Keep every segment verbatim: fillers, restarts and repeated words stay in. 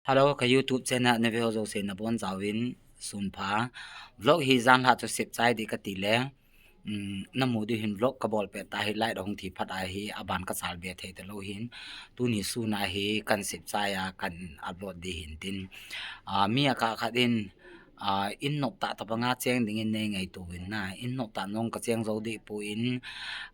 Hello, ka YouTube channel na ve ho jouse nabonchauvin sunpha. Vlog hi janhi chu sep chai ding kati le, um, namu diu hin vlog kabol pet tah hi light ahung thi phat ahi, aban kachal be thei talou hin. Tuni sun ahi kan sep chai a kan upload ding hin tin. Ah, mi akah khat in, ah, in nop tah tabang a cheng dingin nei ngaito uvin na. In nop tah nong kacheng jou deh poi in,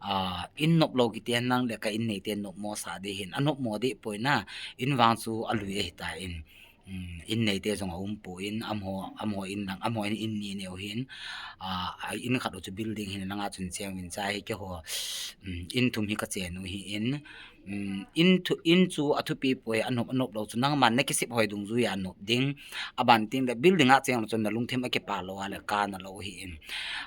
ah, in nop lou kiti henlang le ka in neite nopmo sah ding hin. Anopmo deh poi na, in vang chu alui ahitan. Um, in neite jong aum poi in, amaho, amaho in lang, amaho in, in ni neo hin, ah, a in khat u chu building hin lang a chun cheng uvin chai hi keiho, um, in thum hi kachen u ahin, um, in thu, in chu athupi poi, anop, anop lou chu nangman nakisep hoi dungjui a nop ding, aban teng le building a cheng lou chun nalungthim akipah lou a le kana lou ahin.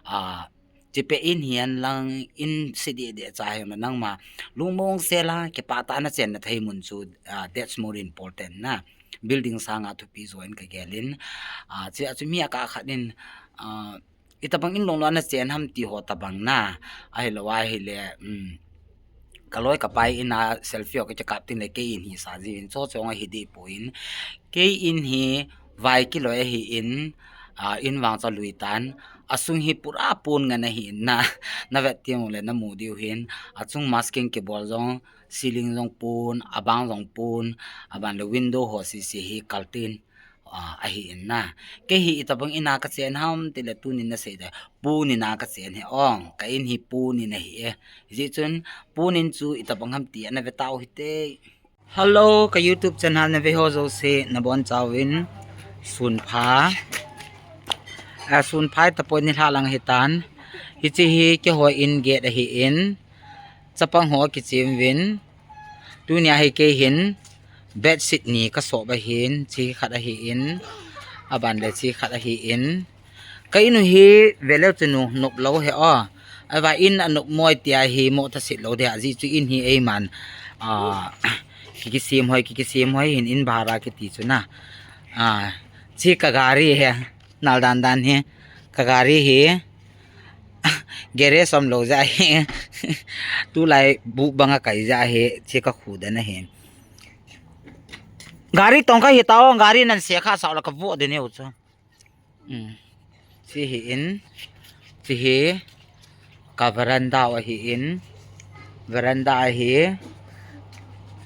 Ah, Chipet in hihen lang in se deh deh cha hihen lang nangma lungmong sel a kipah tah a nachen na thei mun chu, ah, that's more important na. Building sang a thupi jo in kagel in. Ah, chia chu mi akah khat in, ah, itabang in lunglo a nachen ham ti ho tabang na. Ahilou ahile, um, kaloi kapai in a selfie ho kakikap teng le kei in hi sa jiuvin, cho chong ahi deh poi in. Kei in hi vai kiloi ahin, ah, in vang chu alui tan. Asung hi pura pon ngen ahin na, navet teng u le namu diu hin. Achung masking kibol jong, ceiling jong pon, abang jong pon, aban le window ho sese hi kaltin, ah, ahin na. Kei hi itabang in a kachen ham ti le tunin nasei ding, pon in a kachen hi ong, ka in hi pon in ahi e. Hijeh chun pon in chu itabang ham ti ana ve tau hite. Hello, ka YouTube channel na ve ho jouse nabonchauvin sunpha. Ah, sunpha tapoi, nilhah lang ahitan. Hiche hi keiho in gate ahin. Chapang ho akichem uvin. Tunia hi kei hin bedsheet ni kasop ahin. Chi khat ahin. Aban le chi khat ahin. Ka in u hi veleu chun u nop lou he o. Ahivang in anop mo tia hi mo tha sit lou ding ajeh chu in hi eiman, ah, ki, kisem hoi, ki, kisem hoi hin in bhara kiti chu na. Ah, chi ka gari he, nal dan dan hi. Ka gari hi, garage um lou jeh hi. Tulai bu banga kai jeh hi, chi ka khu dan ahi. Gari tong ka hi tao, gari nan se kha sao la ka vo de neu chu. Um. Chi hi in, chi hi ka veranda u ahin, veranda ahi,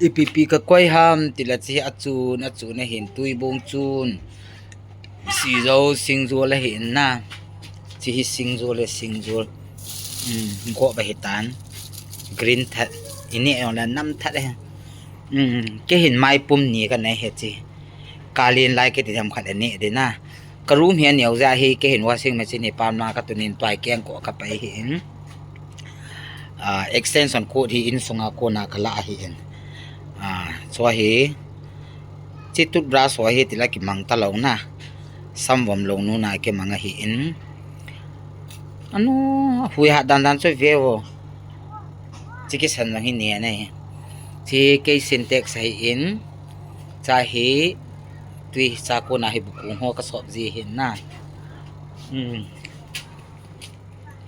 ipi pi ka koi ham ti le chi hi achun, achun ahin, tui bung chun, sijou, singjol ahin na, chi hi singjol e, singjol, um, goh ba hitan, green that, ini e ong la nam that e, um, kei hin maipum ni ka nei he chi, kalin lai kiti tham khat ani de na. Ka room hi aneo jeh hi kei hin washing machine hi pam na ka tunin tuai keng ko ka pai hi in. Ah, extension cord hi in sunga kona ka la hi in. Ah, so hi chi toothbrush ho hi tila kimang ta lou na. Sam vom lou nu na kimang ahi in. Anu, hui hat dan dan chu ve vo. Chi kisan lang hi ne na hi. Chi kei Sintex ahi in. Cha hi tui cha kona hi bukung ho ka sop ji hin na. Hmm.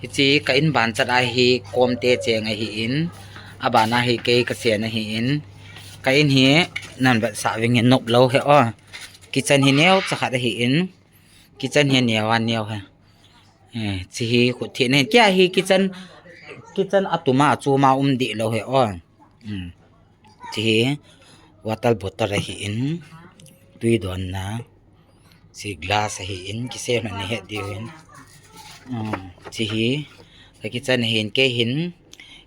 Hichi ka in ban chat ahi kom te cheng ahi in. Aban ahi kei ka chen ahi in. Ka in hi nan vet sa ving in nop lou he o. Kitchen hi neo cha khat ahi in. Kitchen hi neo a neo he. Eh, chi hi khu thi ne. Kia hi kitchen, kitchen atuma chuma um di lou he o. Hmm. Chi hi water bottle ahi in, tui don na. Chi glass ahi in, kisem na ni het diu hin. Um, chi hi ka kitchen ahi in, kei hin,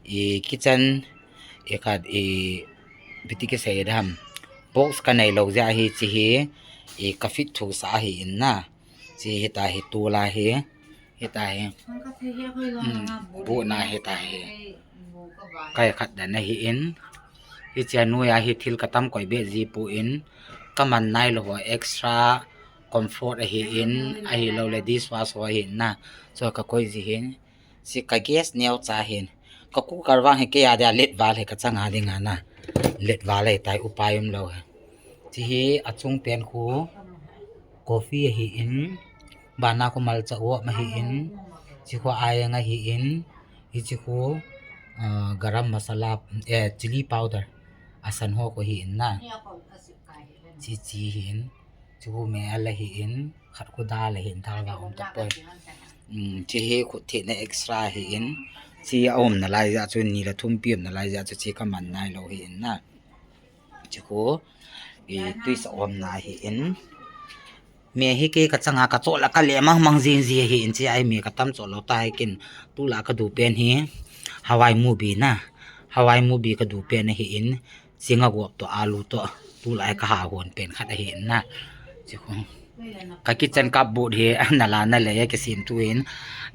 i kitchen, i khat, i biti kisei dam. Box ka nei lou jeh hi chi hi, i ka fit thu sa ahi in na. Chi hi ta hi tu la hi. Hita hi. Hmm, bu na hita hi. Kai khat dan ahi in. Hichia nuia hi thil ka tam koi be ji pu in. Ka man nai lou ho extra comfort ahi in. Ahi lou le dishwash ho ahi na. So ka koi ji hin. Si ka gas neo cha hin. Ka cooker vang hi kei a dia let val hi ka chang a ding a na. Let val hi tai upai um lou hi. Chi hi achung pen khu coffee ahi in. Bana khu malcha uap ahi in, chi khu ayang ahi in, hichi khu, ah, garam masala, eh, chili powder, asan ho khu ahi in na. Chi chi hin, chu me ala hi in, khat khu da la hin, thal va um ta poi. Um, chi hi khu thi na extra hi in, chi a um na lai ja chu ni la thum pi um na lai ja chu chi ka man nai lo hi in na. Chi khu, i tui sa um na hi in. Me hi ke ka changa ka cho la ka le mang mang zin zi hi in chi ai me ka tam cho lo ta hi kin tu la ka du pen hi. Hawaii movie na. Hawaii movie ka du pen hi in. Singa gop to alu to. Tu lai ka ha hon pen khat ahi na. Chi khu. Ka kitchen cupboard hi na la na le ya kisim tu in.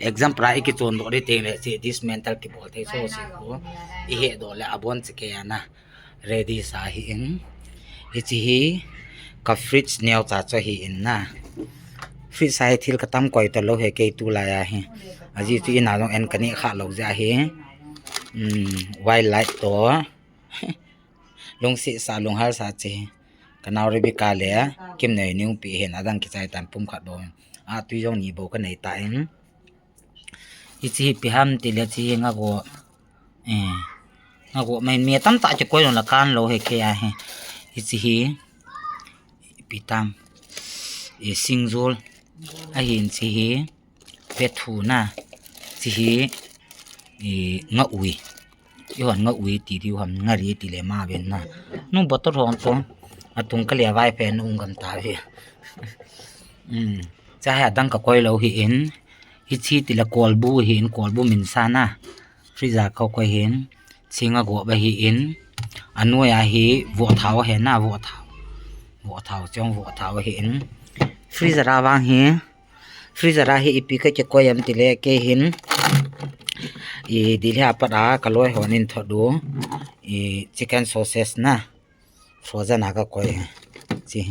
Example a i kichon do ri teng le chi dismantle kibol thei so si khu. I he do le abon chi ke ya na. Ready sa hi in. Hi chi hi ka fridge neo cha cho hi in na. Fridge sa hi thil ka tam koi to lo he ke tu la ya hi. Aji chu i na long en ka ni kha lo ja hi. Um, white light to. Lungsi sa, lunghal sa chi. Ka nau Rebecca le, Kim nei niu pi hin adang kichai tan pum khat bo. A tui jong ni bo ka nei ta in. I chi hi pi ham ti le chi hi nga go. Eh. Nga go mai me tam ta chi koi lo la kan lo he ke a he. I chi hi. Pi tam. I sing zul. A hin chi hi. Pe thu na. Chi hi. I nga ui. I hon nga ui ti diu ham nga ri ti le ma ven na. Nu bottle hon to. Atung ka le vai pen ung gam ta ve. Um. Cha ha dang ka koi lo hi in. Hi chi ti le kolbu hi in kolbu min sa na. Freezer ka koi hi in. Chi nga go ba hi in. Anu ya hi vo thao he na vo thao. Vo thao chong vo thao hi in. Freezer a vang hi. Freezer a hi ipi ka kikoi am ti le ke hin. I Delhi a pat a ka loi hon in thodu. I chicken sausage na. Frozen a ka koi. Chi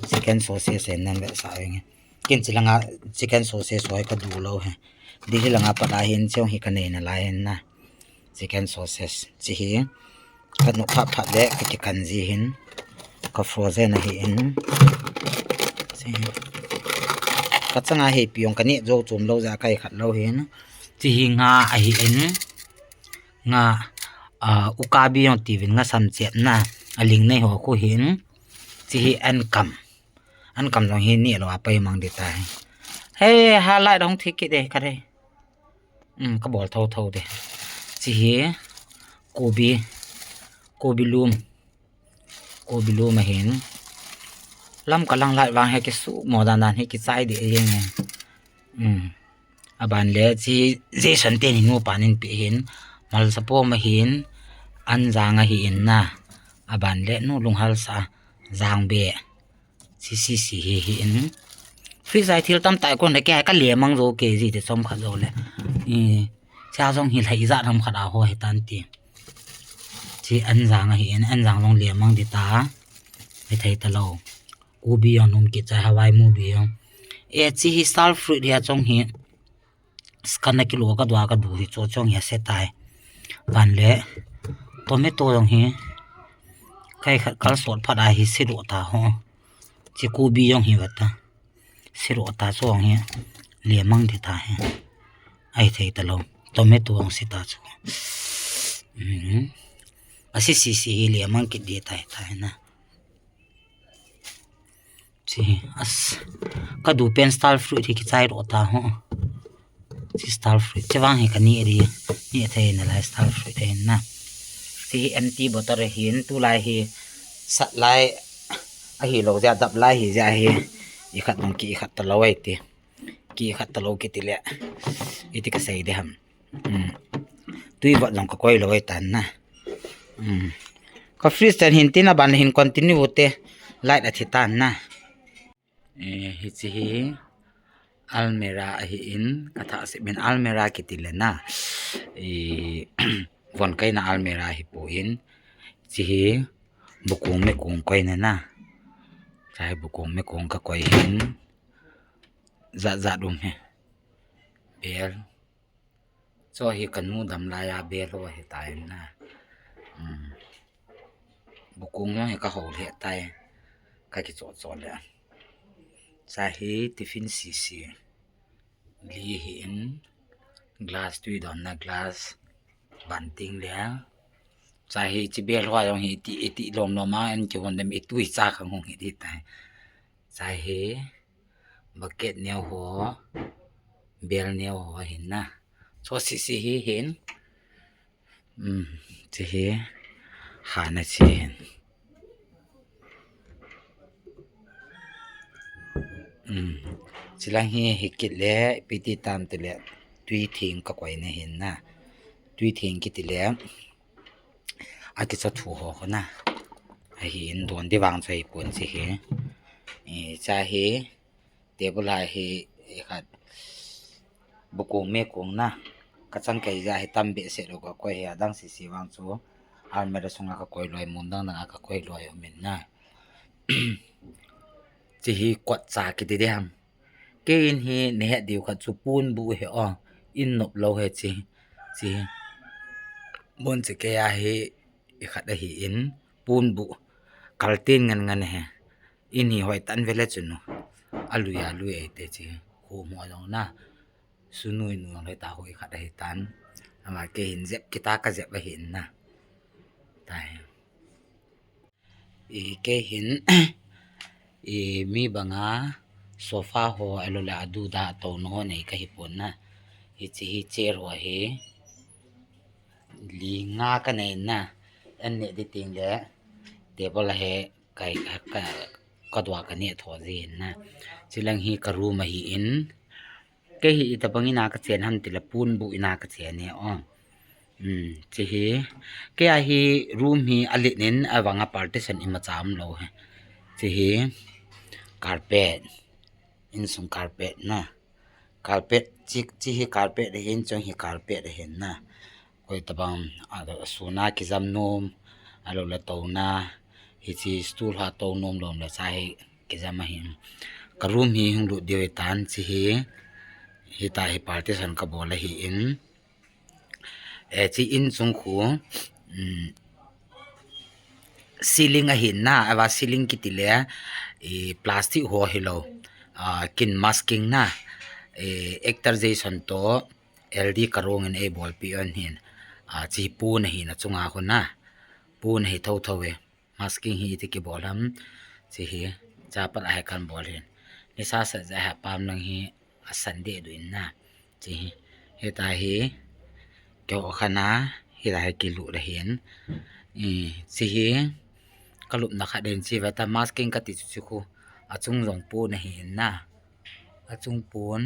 chicken sausage en nan ve sa eng. Kin chi langa chicken sausage hoi ka du lo he. Delhi langa pat a hin chong hi ka nei na lai hin na. Chicken sausage. Chi hi. Ka nu phat phat le ka kikan ji hin. Ka frozen ahi in. Chi hi. Ka changa hi piong ka ni jo chum lo ja kai khat lo hin. Chi hi nga ahi in. Nga, ah, ukabi jong ti vin nga sam chet na. A ling nei ho khu hin. Chi hi an kam. An kam jong hi ni lo a pai mang di ta hi. He, ha lai dong thi ki de ka de. Um, ka bol tho tho de. Chi hi kobi, kobi lum. Kobi lum ahin. Lam ka lang lai vang he ki su mo dan dan he ki chai di a yeng. Um. Aban le chi Jason te ni nu panin pi hin. Mal sa po ma hin. An jang ahi in na. Aban le nu lunghal sa jang be. Si si si hi hi in. Freezer thil tam tai kon le ke ka le mang jo ke ji te som khat jo le. I cha jong hi lai ja nam khat a ho he tan ti. Chi an jang ahi in an jang jong le mang di ta. He thei ta lo. Kobi jong num ki cha Hawaii movie jong. E chi hi star fruit hi a chong hi. Scan na kilo ka dua ka du hi cho chong hi a se tai. Van le tomato jong hi. Kai khat kal sot phat a hi se do ta ho. Chi kobi jong hi va ta. Se do ta chong hi. Le mang di ta hi. Ai thei ta lo. Tomato jong se ta chu. Mhm. A si si si hi le mang ki di tai tai na. Chi as ka du pen star fruit hi ki chai ro ta ho. Chi star fruit chi vang hi ka ni ri ni thei na lai star fruit thei na. Chi hi empty bottle hin tu lai hi sat lai ahi lo ja dap lai hi ja hi i khat dong ki i khat ta lo ai ti. Ki khat ta lo ki ti le. I ti ka sei de ham. Um. Tui vat jong ka koi lo ai tan na. Um. Ka freeze tan hin tin a ban hin continue te light a thi tan na. Eh, hi chi hi almirah ahi in ka tha se ben almirah ki ti le na. Eh, von kai na almirah hi po in chi hi bukung me kung koi na na. Chai bukung me kung ka koi hin. Zat zat um he. Bel. Cho hi ka nu dam lai a bel ho hi tai na. Um. Bukung jong hi ka ho le tai. Ka ki cho cho le. Cha hi tiffin si si. Li hi in glass tui don na glass. Ban ting le. Cha hi chi bel hoa jong hi iti, iti lom lom a, an kihon dem itui cha khang hung hi di tai. Cha hi bucket neo ho, bel neo ho hin na. Cho sisi hi hin. Um, chi hi hana chi hin. Um, chilang hi hi kit le, piti tam ti le, tui thing ka koi na hin na. Tui thing kiti le, a kicha thu ho ho na. Ahi in don di vang cho hi pun chi hi. I cha hi, table a hi, i khat, bukung me kung na. Ka chang kai ja hi tam be se lo ka koi hi adang sisi vang chu. Almirah sunga ka koi loi mun dang dang a ka koi loi um in na. Chi hi kot cha kiti di ham. Kei in hi ne het diu khat chu pun bu he o. In nop lo he chi. Chi. Bon chi kei a hi i khat ahi in pun bu. Kaltin ngan ngan he. In hi hoi tan vele chu nu. Alui alui e te chi. Khu mo jong na. Sunui nu jong le ta hoi khat ahi tan. Ama kei hin jep kita ka jep ahi in na. Tai. I kei hin, i mi banga sofa ho, alo le adu da to no nei ka hi pon na. Hichi hi chair ho hi, li nga ka nei na. An ne di ting le, table he, kai, ka, ka dua ka ne tho ji na. Chilang hi ka room ahi in, Kei hi itobang ina ka chen ham tile pun bu ina ka chen e o. Um, chi hi. Kei a hi room hi alit in avanga partition ima cha um lo hi. Chi hi carpet. Insung carpet na. Carpet chi, chi hi carpet hin chung hi carpet hin na. Koi tabang, a, suna kijam nom, alo le tona, hichi stool ha to nom lom le cha hi kijam ahin. Ka room hi hung lut diu tan chi hi, hita hi partition ka bol ahi in. E, chi in chung khu, um, ceiling ahin na, ava ceiling kiti le, i plastic ho hi lo, a, kin masking na, e, actor Jason to, L D Karong in ei bolpi on hin. A, chi pun ahin a chunga khu na. Pun ahi tho tho e. Masking hi ti kibol ham. Chi hi. Chapat ahi kan bol hin. Ni sa sa ja ha pam lang hi a san de du in na. Chi hi. Hita hi. Kyo khana. Hita hi kilu da hin. I, chi hi. Ka lupna khat den chi vata masking ka ti chu chi khu. A chung jong pun ahin na. A chung pun.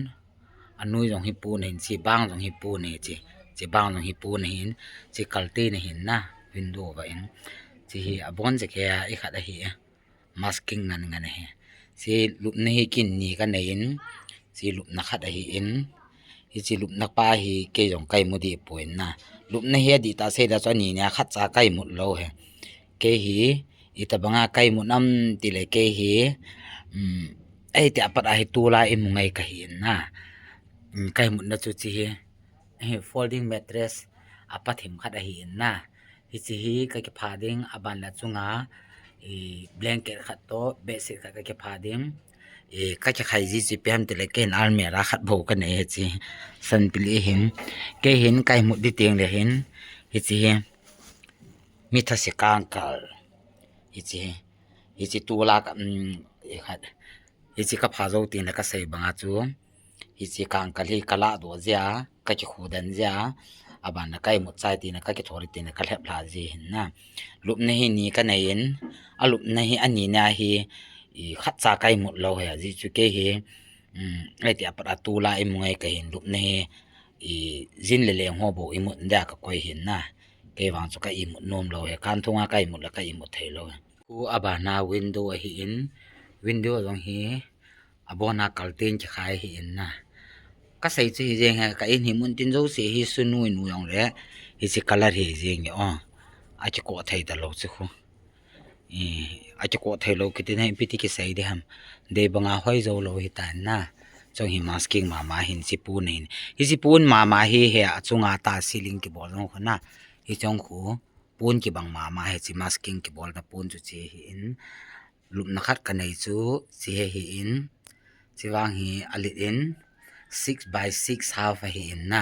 Anui jong hi pun ahin, chi bang jong hi pun ahi chi. Chi bang jong hi pun ahin, chi kalte na hin na, window va in. Chi hi abon chi kei a i khat ahi e. Masking ngan ngan ahi. Chi lupna hi kin ni ka nei in, chi lupna khat ahi in. Hichi lupna pa hi kei jong kai mu di poi na. Lupna hi adi ta sei da chu ani nia khat cha kai mut lo he. Kei hi, itabanga kai mut nam tile kei hi, um, ei ti apat ahi tula i mu ngai ka hi in na. Um, kai mut na chu chi hi, hi folding mattress apat him khat ahi in na. Hichi hi ka kipha ding aban la chunga, i blanket khat to, bedsheet khat ka kipha ding. I ka kikhai ji chi pi ham tile kei in almirah khat bou ka nei hi chi. San pili hin. Kei hin kai mut di ting le hin. Hichi hi. Mi thase kangkal. Hichi hi. Hichi tula ka, um, i khat. Hichi ka pha jou tin le ka sei banga chu. Hichi kangkal hi ka la do jia, ka kikhu den jia. Aban na kai mut chai tin le ka kithori tin le ka lhep la ji hin na. Lupna hi ni ka nei in. A lupna hi ani na hi. I khat cha kai mut lo he. Ji chu kei hi. Um, ei ti apat a tula i mu ngai ka hin lupna hi. I jin le leng ho bou i mut dia ka koi hin na. Kei vang chu ka i mut nom lo he. Kan thunga ka i mut la ka i mut thei lo he. Khu abana window ahi in, window jong hi abona kalten kikhai ahi in na. Ka sei chu hi jeng he, ka in hi mun tin jouse hi sunui nu jong le, hichi color hi jeng e o. A kiko thei ta lo chu khu. I, a kiko thei lo kiti na ipi ti kisei di ham. Dei banga hoi jou lo hi ta na. Chung hi masking mama hin chi pun hin. Hichi pun mama hi he a chunga ta ceiling kibol jong khu na. Hi chung khu. Pun kibang mama he chi masking kibol na pun chu chi hi in. Lupna khat ka nei chu chi he hi in. Chi vang hi alit in six by six half ahi in na.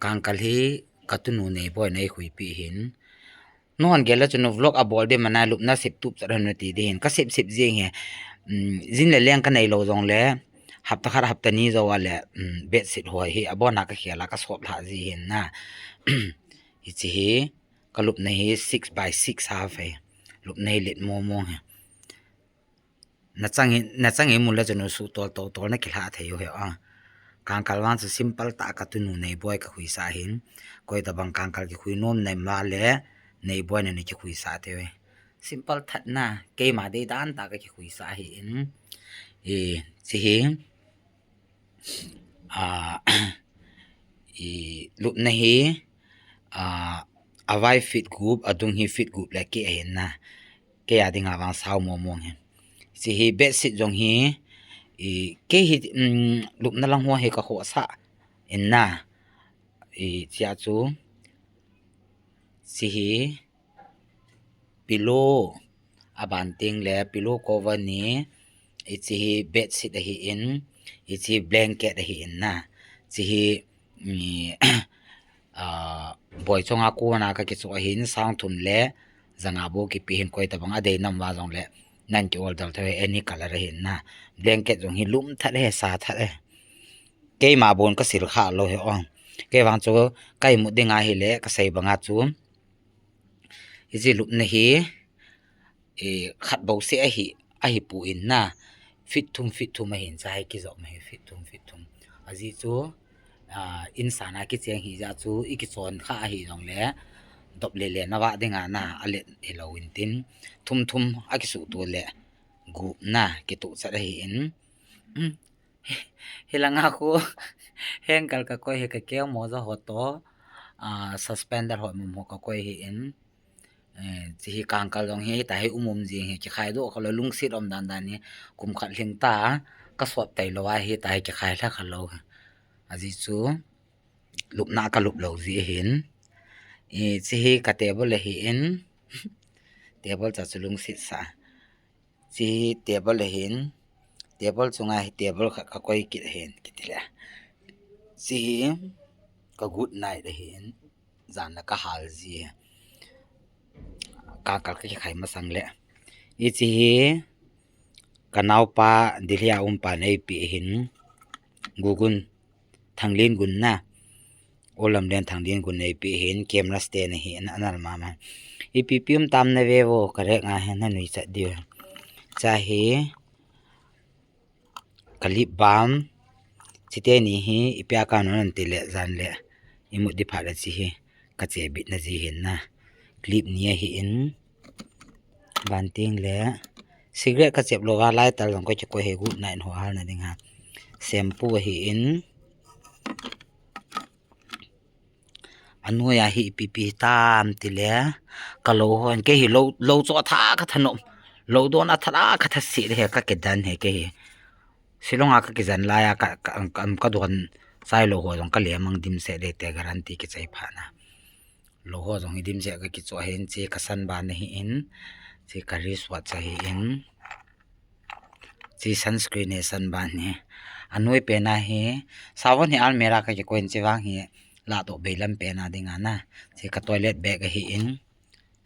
Kangkal hi ka tunu nei boi nei khuipi hin. Nahon gel a chu nu vlog abol ding mana lupna sip tup chat hon nati ding hin. Ka sip sip jing hi. Um, jin le leng ka nei lou jong le. Hapta khat hapta ni jou a le. Um, bedsheet ho hi. Abon a ka khel a ka sop lha ji hin na. Hichi hi. Ka lupna hi six by six half hi. Lupna hi let mo mo hi. Na chang hi, na chang hi mun le chun u su tol tol tol na kilha thei u hi a. Kangkal vang chu simple tah ka tunu nei boi ka khui sa hin. Koi tabang kangkal kikhui nom nei ma le nei boi na ni kikhui sa thei u hi. Simple that na keima dei dan tah ka kikhui sa hi in. E, chi hi. A, i lupna hi, a, a vai feet gup, a dung hi feet gup le ke ahin na. Ke a ding a vang sao mo mo hi. Chi hi bedsheet jong hi, i, ke hi, um, lupna lang ho hi ka ho sa in na. I, chia chu, chi hi, pillow, a ban ting le pillow cover ni, i chi hi bedsheet ahi in, i chi hi blanket ahi in na. Chi hi, mi, a, boi chonga kona ka kichu ahin sang thum le, janga bo kipi hin koi tabang a dei nam va jong le, nan ki order thei any color ahi in na. Blanket jong hi lum that he sa that he. Keima bon ka sil kha lou he ong. Kei vang chu, kai mu ding ahi le, ka sei banga chu. Hichi lupna hi, e, khat bo se ahi, ahi pu in na. Feet thum, feet thum ahin cha hi kijop ma hi, feet thum, feet thum. Aji chu, a, in sana kicheng hi ja chu, i kichon kha ahi jong le. Dop le le na va ding a na, a let hi lou in tin. Thum thum a kisu tu le. Gup na, kitu chat ahi in. Um. Hilanga khu, hengkal ka koi hi ka keng moja ho to, a, suspender ho mum ho ka koi hi in. Eh, chi hi kangkal jong hi, ta hi um um jing hi, kikhai doh kha lou lungsit um dan dan hi, kum khat lhing ta, ka sop tai lou a hi, ta hi kikhai lha kha lou. Aji chu, lupna ka lup lou ji hin. Eh, chi hi ka table ahi in, table cha chu lungsit sa. Chi hi table ahin, table chunga hi table khat ka koi kit ahin, kiti le. Chi hi ka good night ahin, jan le ka hal ji. Ka kal ka kikhai masang le. I chi hi ka naopa Delhi a um pa nei pi ahin, Gugun. Thanglin gun na. Olam den Thanglin gun nei pi hin camera stand hi an anal mama. Ipi pi um tam na ve vo ka rek nga hin na nui chat diu. Cha hi ka lip balm. Chite ni hi ipi a ka non an ti le jan le. Imut di pha le chi hi ka che bit na ji hin na. Clip ni ahi in. Ban ting le. Cigarette ka chep lou va lighter jong ka kikoi he good night ho hal na ding ha. Shampoo ahi in. Anoi a hi ipi pi tam ti le. Ka lou ho an ke hi lou, lou cho tha ka tha nom. Lou don a tha la ka tha si le he ka kidan he ke hi. Shillong a ka kijan lai a ka, ka, ka, ka don chai lou ho jong ka le mang dim se le te guarantee kichai pha na. Lou ho jong hi dim jeh ka kichu ahin, chi ka sunblock ahi in, chi ka wristwatch ahi in, chi sunscreen hi sunblock hi. Anoi pen a hi, savon hi almirah ka kikoi in chi vang hi, la to beilam pen a ding a na. Chi ka toilet bag ahi in,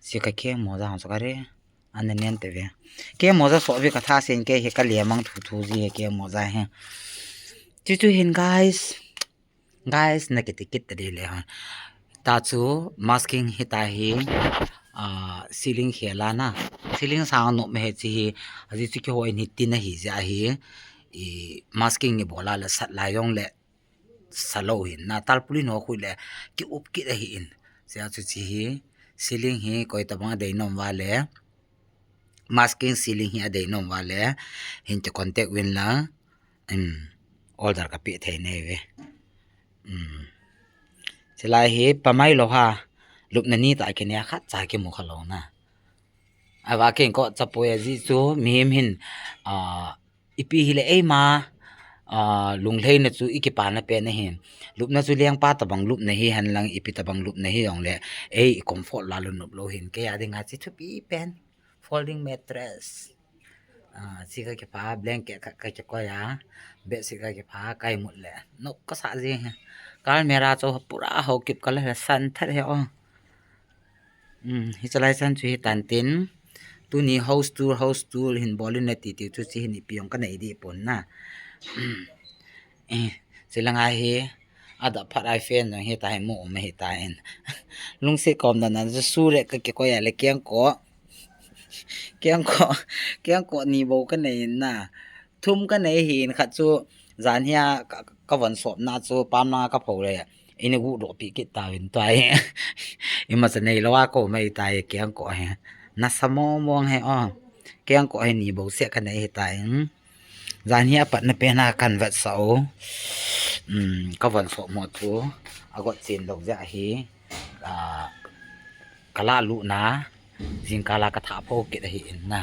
chi ka keng moja hong chu ka re, an nen te ve. Keng moja so ve ka tha sen ke hi ka le mang thu thu ji hi keng moja hi. Chi chu hin guys. Guys, na kiti kit ta di le ha. Ta chu masking hi ta hi, ah, ceiling khela na. Ceiling sang nom he chi hi, aji chu kihoi ni tin ahi ja hi. I masking ni bola le sat la jong le sa lou hin na tarpaulin ho khu le ki up kit ahi in. Sia chu chi hi, ceiling hi koi tabang a dei nom va le. Masking ceiling hi a dei nom va le. Hin te contact uvin la. Um, order ka pe thei nei ve. Um. Chilai hi pamai lou ha. Lupna ni ta kine khat cha kimu kha lou na. Ava ken ko chapoi aji chu mihem hin, ah, ipi hi le eima, ah, lunglheina chu i kipana pen ahi. Lupna chu lengpa tabang lupna hi hen lang ipi tabang lupna hi jong le. Ei i comfort la lou nop lou hin ke a ding a chi thupi pen. Folding mattress. Ah, chi ka kipha, blanket ka, ka kikoi a, bedsheet ka kipha, ka imut le. Nop ka sa ji hi. Ka almirah chu pura ho kip ka le san that he o. Hichalai chan chu hitan tin, tuni house tour, house tour hin bol in nati tiu chu chi hin ipi jong kanei deh pon na. Chilanga hi, adah phat a fan jong hita hi mu um ahitan. Lungset komna na chu sure kakikoi a le kengkoh, kengkoh, kengkoh ni bou kanei in na. Thum kanei hin, khat chu jan hia kavon sopna chu pam langa kapho le, eina guhdohpeh kit tauvin tua hi. Imacha neilou a kou mai tai kengkoh hi. Nasa mong mong hi o. Kengkoh hi ni bou seh kanei hitan. Jan hi apatna pen a kahin vetsah u. Kavon sop mo chu agot chen lou jeh ahi. Kalah lutna, jingkal a kathah pho kit ahi in na.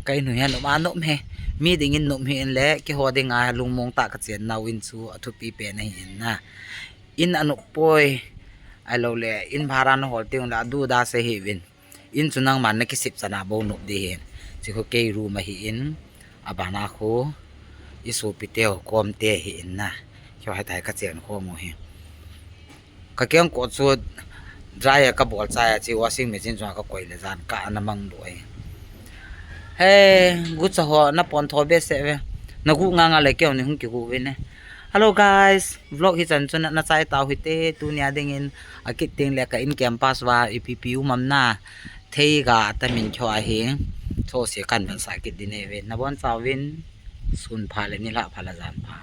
Ka in hi anop a nop hi. Mi dingin nop hi in le, keiho dinga lungmong tah kachen nau in chu athupi pen ahi in na. In anop poi, ahiloule in bhara nahol teng le adu da sei hiuvin. In chu nangman nakisep chan a bou nop ding hin. Chi khu kei room ahi in, abana khu isopiteu komte hi in na. Keiho hitai kachen khom u hi. Kakengkoh chu dryer kabol chai a chu washing machine chunga kakoi le jan kah ana mangdoh e. He, gucha ho napontho behseh ve. Naguh ngang a le keiho ni hung kiguh uvin e. Hello guys, vlog hichan chun nachai tau hite, tunia dingin akit tengle ka in campus uva ipi ipi um am na theiga atamin keiho ahi. Those kahin vetsah kit ding ahi ve. Nabonchauvin sun pha le nilhah pha le jan pha.